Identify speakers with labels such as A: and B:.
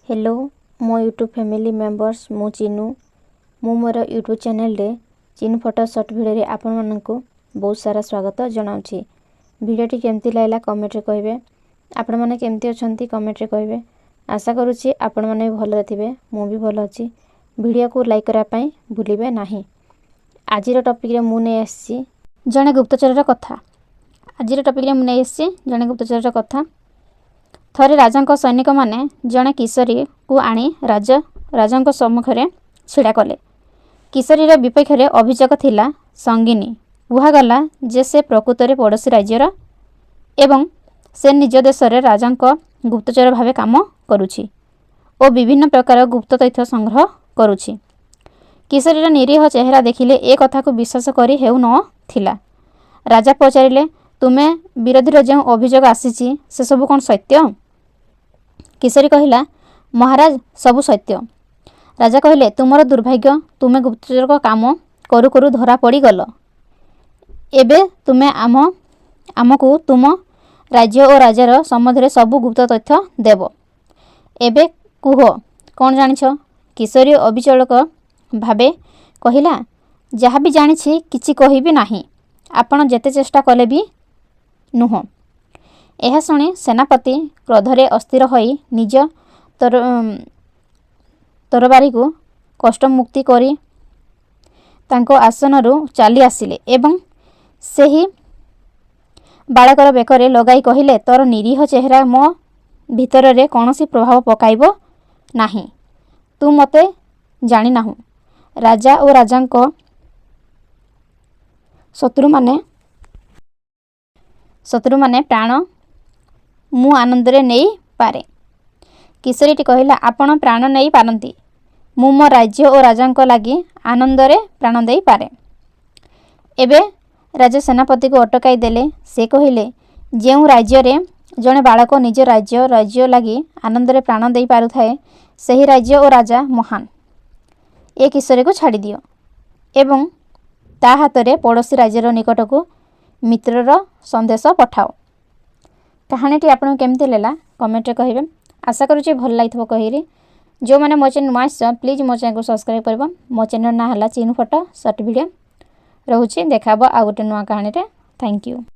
A: Hello ମୋ YouTube family members, ମୁଁ ଚିନୁ। ମୁଁ ମୋର ୟୁଟ୍ୟୁବ୍ ଚ୍ୟାନେଲରେ ଚିନୁ ଫଟୋ ସର୍ଟ ଭିଡ଼ିଓରେ ଆପଣମାନଙ୍କୁ ବହୁତ ସାରା ସ୍ୱାଗତ ଜଣାଉଛି। ଭିଡ଼ିଓଟି କେମିତି ଲାଗିଲା କମେଣ୍ଟରେ କହିବେ। ଆପଣମାନେ କେମିତି ଅଛନ୍ତି କମେଣ୍ଟରେ କହିବେ। ଆଶା କରୁଛି ଆପଣମାନେ ବି ଭଲରେ ଥିବେ। ମୁଁ ବି ଭଲ ଅଛି। ଭିଡ଼ିଓକୁ ଲାଇକ୍ କରିବା ପାଇଁ ଭୁଲିବେ ନାହିଁ। ଆଜିର ଟପିକ୍ରେ ମୁଁ ନେଇ ଆସିଛି ଜଣେ ଗୁପ୍ତଚରର କଥା। ଆଜିର ଟପିକ୍ରେ ମୁଁ ନେଇ ଆସିଛି ଜଣେ ଗୁପ୍ତଚରର କଥା। ଥରେ ରାଜାଙ୍କ ସୈନିକମାନେ ଜଣେ କିଶୋରୀକୁ ଆଣି ରାଜାଙ୍କ ସମ୍ମୁଖରେ ଛିଡ଼ା କଲେ। କିଶୋରୀର ବିପକ୍ଷରେ ଅଭିଯୋଗ ଥିଲା ସଙ୍ଗିନ। କୁହାଗଲା ଯେ ସେ ପ୍ରକୃତରେ ପଡ଼ୋଶୀ ରାଜ୍ୟର ଏବଂ ସେ ନିଜ ଦେଶରେ ରାଜାଙ୍କ ଗୁପ୍ତଚର ଭାବେ କାମ କରୁଛି ଓ ବିଭିନ୍ନ ପ୍ରକାର ଗୁପ୍ତ ତଥ୍ୟ ସଂଗ୍ରହ କରୁଛି। କିଶୋରୀର ନିରୀହ ଚେହେରା ଦେଖିଲେ ଏ କଥାକୁ ବିଶ୍ୱାସ କରି ହେଉ ନ ଥିଲା। ରାଜା ପଚାରିଲେ, "ତୁମ ବିରୋଧରେ ଯେଉଁ ଅଭିଯୋଗ ଆସିଛି, ସେସବୁ କ'ଣ ସତ୍ୟ?" କିଶୋରୀ କହିଲା, "ମହାରାଜ, ସବୁ ସତ୍ୟ।" ରାଜା କହିଲେ, "ତୁମର ଦୁର୍ଭାଗ୍ୟ, ତୁମେ ଗୁପ୍ତଚର କାମ କରୁ କରୁ ଧରା ପଡ଼ିଗଲ। ଏବେ ତୁମେ ଆମକୁ ତୁମ ରାଜ୍ୟ ଓ ରାଜାର ସମ୍ବନ୍ଧରେ ସବୁ ଗୁପ୍ତ ତଥ୍ୟ ଦେବ। ଏବେ କୁହ, କ'ଣ ଜାଣିଛ?" କିଶୋରୀ ଅବିଚଳ ଭାବେ କହିଲା, "ଯାହା ବି ଜାଣିଛି କିଛି କହିବି ନାହିଁ, ଆପଣ ଯେତେ ଚେଷ୍ଟା କଲେ ବି ନୁହଁ।" ଏହା ଶୁଣି ସେନାପତି କ୍ରୋଧରେ ଅସ୍ଥିର ହୋଇ ନିଜ ତରବାରୀକୁ କୋଷ୍ଠମୁକ୍ତ କରି ତାଙ୍କ ଆସନରୁ ଚାଲି ଆସିଲେ ଏବଂ ସେହି ବାଳକର ବେକରେ ଲଗାଇ କହିଲେ, "ତୋର ନିରୀହ ଚେହେରା ମୋ ଭିତରରେ କୌଣସି ପ୍ରଭାବ ପକାଇବ ନାହିଁ। ତୁ ମୋତେ ଜାଣିନାହୁଁ। ରାଜା ଓ ରାଜାଙ୍କ ଶତ୍ରୁମାନେ ପ୍ରାଣ ମୁଁ ଆନନ୍ଦରେ ନେଇପାରେ।" କିଶୋରୀଟି କହିଲା, "ଆପଣ ପ୍ରାଣ ନେଇ ପାରନ୍ତି, ମୁଁ ମୋ ରାଜ୍ୟ ଓ ରାଜାଙ୍କ ଲାଗି ଆନନ୍ଦରେ ପ୍ରାଣ ଦେଇପାରେ।" ଏବେ ରାଜା ସେନାପତିକୁ ଅଟକାଇ ଦେଲେ। ସେ କହିଲେ, "ଯେଉଁ ରାଜ୍ୟରେ ଜଣେ ବାଳକ ନିଜ ରାଜ୍ୟ ଲାଗି ଆନନ୍ଦରେ ପ୍ରାଣ ଦେଇ ପାରୁଥାଏ, ସେହି ରାଜ୍ୟ ଓ ରାଜା ମହାନ। ଏ କିଶୋରୀକୁ ଛାଡ଼ିଦିଅ ଏବଂ ତା ହାତରେ ପଡ଼ୋଶୀ ରାଜ୍ୟର ନିକଟକୁ ମିତ୍ରର ସନ୍ଦେଶ ପଠାଅ।" କାହାଣୀଟି ଆପଣଙ୍କୁ କେମିତି ଲାଗିଲା କମେଣ୍ଟରେ କହିବେ। ଆଶା କରୁଛି ଭଲ ଲାଗିଥିବ କହିରି। ଯେଉଁମାନେ ମୋ ଚ୍ୟାନେଲ୍ ନୂଆ ଆସିଛ, ପ୍ଲିଜ୍ ମୋ ଚ୍ୟାନେଲକୁ ସବସ୍କ୍ରାଇବ୍ କରିବ। ମୋ ଚ୍ୟାନେଲ୍ ନାଁ ହେଲା ଚିନୁ ଫଟୋ ସର୍ଟ ଭିଡ଼ିଓ। ରହୁଛି, ଦେଖା ହେବ ଆଉ ଗୋଟେ ନୂଆ କାହାଣୀରେ। Thank you.